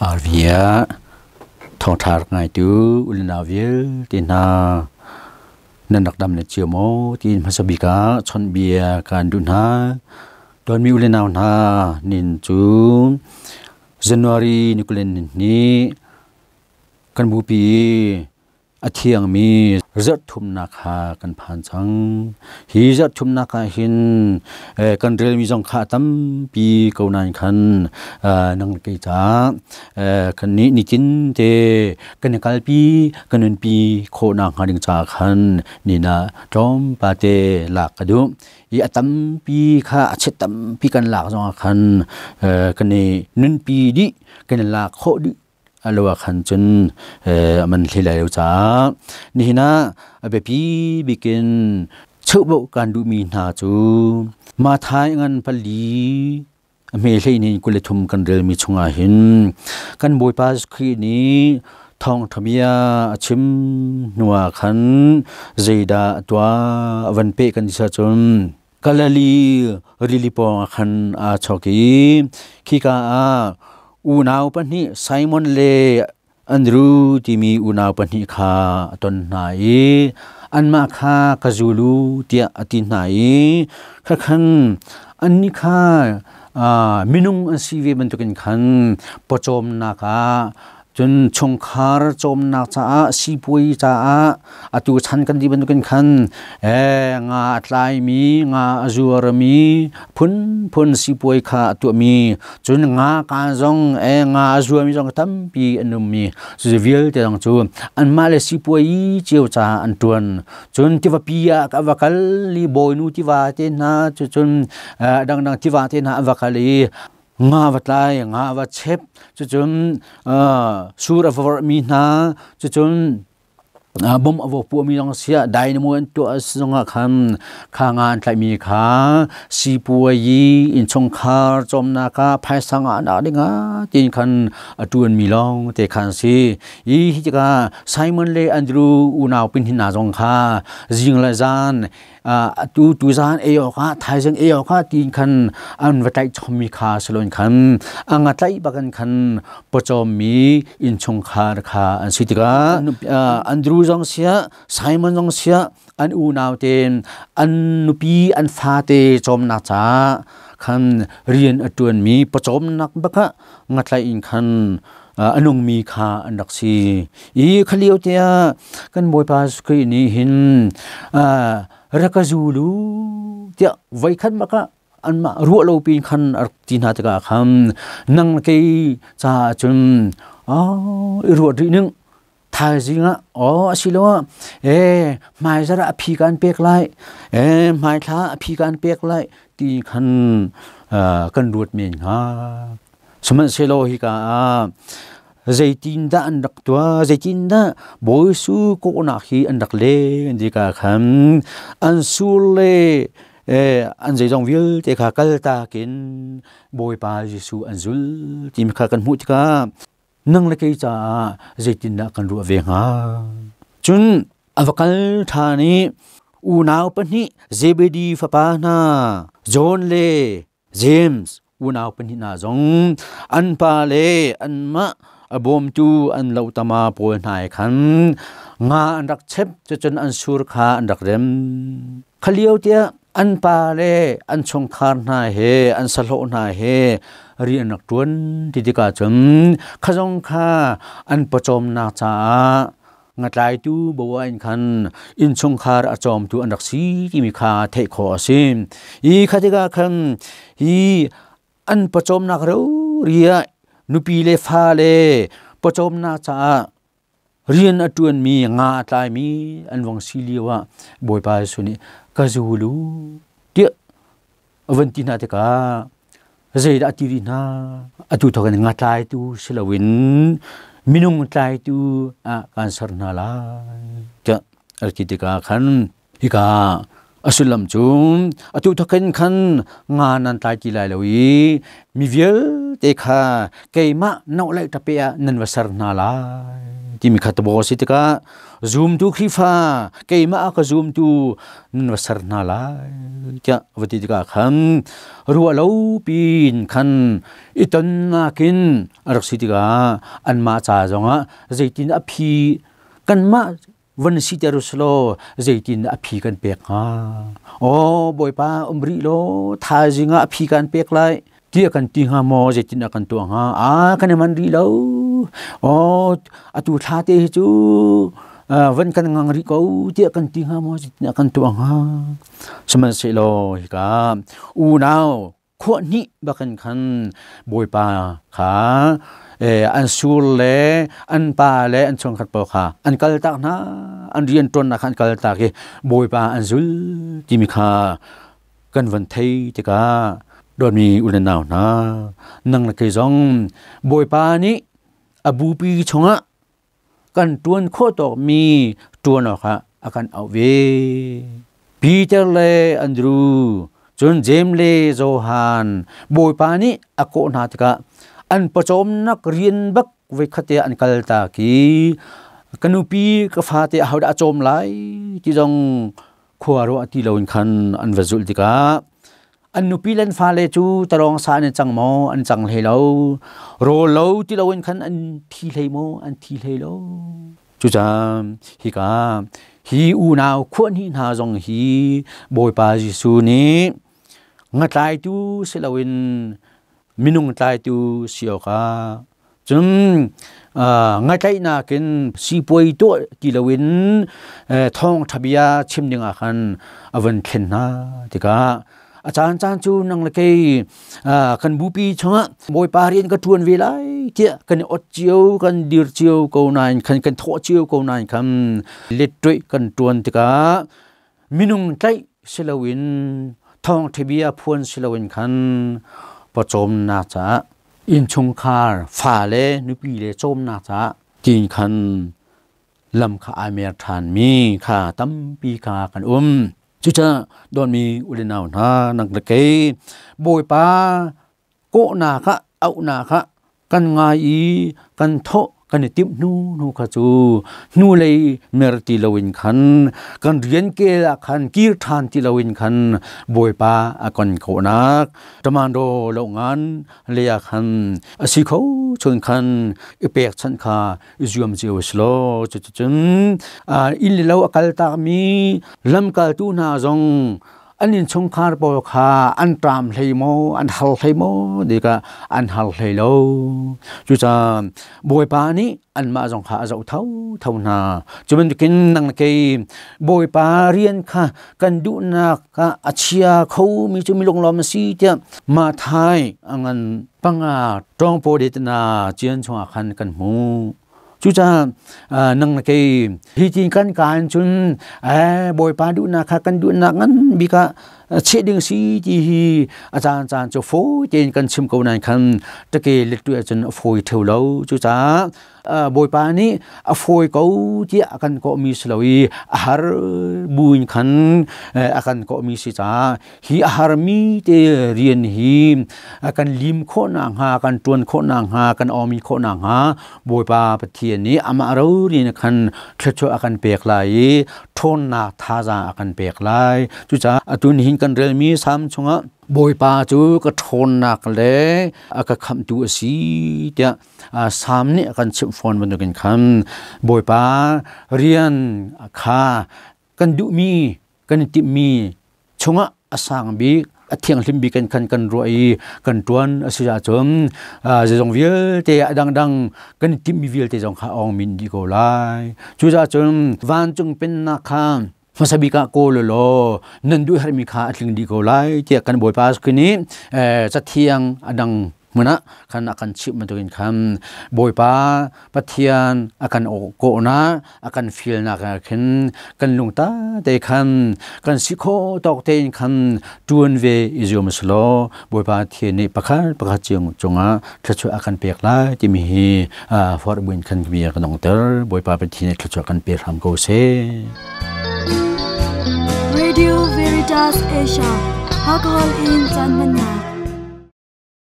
Arvia thawngṭha rak ngaitu ulenau vialte hna nan rak dam le cio maw tiin hmasa bik ah chawnhbia kaan duh hna. Tuanmi ulenau hna nin cu January ni 22 kan bupi a thiangmi zarhthumnak kha kan phan cang. Hi zarhthumnak ah hin kan relmi zong kha a tampi ko nain khan nang kei ca kan nih nitin te kan i kalpi kan nunpi khawhnak hnga ding caah khan nina tlawmpal te lak ka duh. I a tampi kha a chet tampi kan lak zongah khan kan i nunpi dih kan i lak khawh dih alo ah khan cun a man hlei lai lo caah nihin ah a biapi bikin cheuhboh kan duhmi hna cu Mathai ngan pali a hme hlei nin 23 kan relmi chungah hin kan Bawipa Khrih nih thawngṭha bia a chim hnuah khan zeidah a tuah a van peh kan ti cun Galilee rili pawng ah khan aa chawk i khika ah unau pahnih Simon le Andru timi unau pahnih kha a ton hna i anmah kha ka zul u tiah a ti hna i khakhan annih kha minung an si ve bantukin khan pawcawmnak ah cun chungkhar cawmnak caah sipuai caah atu chan kan ti bantukin khan nga a tlaimi nga a zuarmi phunphun sipuai kha a tuahmi cun nga kaan zong nga a zuarmi zong tampi an ummi cu vialte zong cu anmah le sipuai cio caah an tuan cun tivapi ah ka va kal i bawinu tiva te hna cun dangdang tiva te hna an va kal i nga va tlai nga va chep cucun sur a va vorhmi hna cucun bom a va puahmi zong sia dynamo an tuah zongah khan kha nga an tlaihmi kha sipuai i innchungkhar cawmnak ah phaisa ngah nak dingah tiin khan a ṭuanmi lawng te khan si i hi tikah Simon le Andrew unau pin hna zong kha zing le zan atu tuzan ei awkah thaizing ei awkah tiin khan an va tlaih chommi kha siloin khan a nga tlaih bakin khan pawcawmmi innchungkhar kha an si tikah Andrew zong siah Simon zong siah an unau tein an nupi an fate cawmnak caah khan rian a ṭuanmi pawcawmnak bakah ngatlaih in khan a nungmi kha an rak si. I khalio tiah kan Bawipa Khrih nih hin rak ka zul u tiah voikhat bakah anmah ruah lo piin khan a rak ti hna tikah khan nang kei caah cun i ruat rih ning thaizing ah aw asiloah hmaizarh ah a phi kan pek lai hmaithla a phi kan pek lai ti khan kan ruat men hnga sihmanhsehlaw hika ah zeitindah an rak tuah zeitindah Bawi Su kawhnak hi an rak le an ti ka khan an sur le an zeizong vialte kha kaltak in Bawipa Jesuh an zul timi kha kan hmuh tikah nang le kei caah zeitindah kan ruah ve hnga? Cun a va kal ṭhan i unau pahnih Zebedi fapa hna John le James unau pahnih hna zong an pa le anmah a bawmtu an lohtama pawl hna he khan nga an rak chep cucun an sur kha an rak rem. Kha lio tiah an pa le an chungkhar hna he an sahlawh hna he rian rak ṭuan ti tikah cun khazong kha an pawcawmnak caah ngatlaitu bawa in khan innchungkhar a cawmtu an rak si timi kha theih khawh a si. Hi kha tikah khan hi an pawcawmnak rori ah nupi le fale pawcawmnak caah rian a ṭuanmi nga a tlaimi an vong si lio ah Bawipa Jesuh nih ka zul u tiah a van ti hna tikah zeidah a ti rih hna atu thawk in nga tlaitu si loin minung tlaitu ah kaan ser hna lai tiah a ti tikah khan hika a sullam cu atu thawkin khan nga nan tlai ti lai lo i mi vialte kha keimah noh le ṭape ah nan va ser hna lai. Timi kha tabo si tikah zumtu Khrihfa keimah a ka zumtu nan va ser hna lai tiah va ti tikah khan ruah lo pin khan i tonnak in a rak si tikah anmah ca zongah zeitin a phi kanmah van si ter usulaw zeitin a phi kan pek hnga? Aw Bawipa, um rih law thaizing ah a phi kan pek lai ti a kan ti hnga maw? Zeitin a kan tuah hnga? A kan i man rih lo. Aw, atu thla te hi cu van kan ngang rih ko tiah kan ti hnga maw? Zeitin a kan tuah hnga? Sihmanhsehlaw hika unau khuah hnih bakin khan Bawipa kha an sur le an pa le an chungkhat pawl kha an kal tak hna, an rian ṭuannak kha an kal tak i Bawipa an zul timi kha kan van thei tikah, dawtmi u le nau hna, nang le kei zong Bawipa nih a bupi chungah kan ṭuan khawh tawkmi ṭuan awkah a kan auh ve. Peter le Andrew, cun Jeim le Johan, Bawipa nih a kawh hna tikah an pawcawmnak rian bak voikhat te an kal tak i ka nupi ka fate ahodah a cawm lai ti zong khua ruah ti loin khan an va zulh tikah an nupi le an fale cu talawng sa an cang maw? An cang hlei lo. Rawl lo ti loin khan an thi hlei maw? An thi hlei lo. Cucaah hika hi unau khuahnih hna zong hi Bawipa Jesuh nih ngatlaitu si loin minung tlaitu si awkah, cun ngatlaihnak in sipuai tuah ti loin thawngṭha bia chim dingah khan a van thlen hna tikah, a caan caan cu nang le kei kan bupi chungah Bawipa rian ka ṭuan ve lai tiah kan i ot cio, kan dir cio ko nain khan, kan thawh cio ko nain khan, letṭuih kan ṭuan tikah minung tlaih si loin, thawngṭha bia phuan si loin khan pawcawmnak caah, innchungkhar fale nupi le cawmnak caah tiin khan lam kha ai mer ṭhanmi kha tampi kha kan um. Cucaah dawtmi u le nau hna, nang le kei Bawipa kawhnak ah, auhnak ah kan ngai i kan thawh kan i timh hnu hnu kha cu hnulei mer ti loin khan, kan rian kel ah khan kir ṭhan ti loin khan, Bawipa a kan kawhnak tamando lo ngan le ah khan a si kho chun khan i pekchanh kha i zuam cio a si lo. Cuticun inn le lo a kal takmi lamkaltu hna zong an innchungkhar pawl kha an ṭam hlei maw, an har hlei maw tikah, an har hlei lo. Cucaah Bawipa nih anmah zong kha a zoh tho tho hna. Cu bantukin nang le kei Bawipa rian kha kan duhnak ah a chia kho mi cu mi lunglawm a si tiah Mathai a ngan 5 ṭawngpaw det na cian chungah khan kan hmuh. Cucaah nang le kei hi tin kan kaan cun Bawipa duhnak kha kan duhnak ngan bik ah cheh ding si ti hi a caan caan cu fawi tein kan chim ko nain khan take let tu ahcun a fawi theu lo. Cucaah Bawipa nih a fawi ko tiah a kan kawhmi si lo i a har buin khan a kan kawhmi si caah, hi a harmi te rian hi kan lim khawh nakhnga, kan ṭuan khawh nakhnga, kan awmi khawh nakhnga, Bawipa Pathian nih amah rori in khan thluachuah a kan pek lai i ṭhawnnak thazaang a kan pek lai. Cucaah atu nihin kan relmi Salm chungah Bawipa cu ka ṭhawnnak le a ka khamhtu a si tiah Salm nih a kan chimh fawn bantukin khan, Bawipa rian kha kan duhmi, kan i timhmi chungah a sang bik, a thianghlim bik kan khan kan ruah i kan ṭuan a si ahcun, zeizong vialte a dangdang kan i timhmi vialte zong kha a ong min dih ko lai. Cucaah cun vancung pennak kha hmasa bik ah kawl law nan duh herhmi kha a tling dih ko lai tiah kan Bawipa nih Cathiang a dang hmun ah khan a kan chimh bantukin khan, Bawipa Pathian a kan kawhnak, a kan fialnak ah khin kan lungta te khan kan si khawh tawk tein khan ṭuan ve i zuam a si law, Bawipa Pathian nih pakhat pakhat cio cungah thluachuah a kan pek lai timi hi forh buin khan bia kan ongter. Bawipa Pathian nih thluachuah kan pe hram ko seh. Radio Veritas Asia, Alcohol in caan hmannak.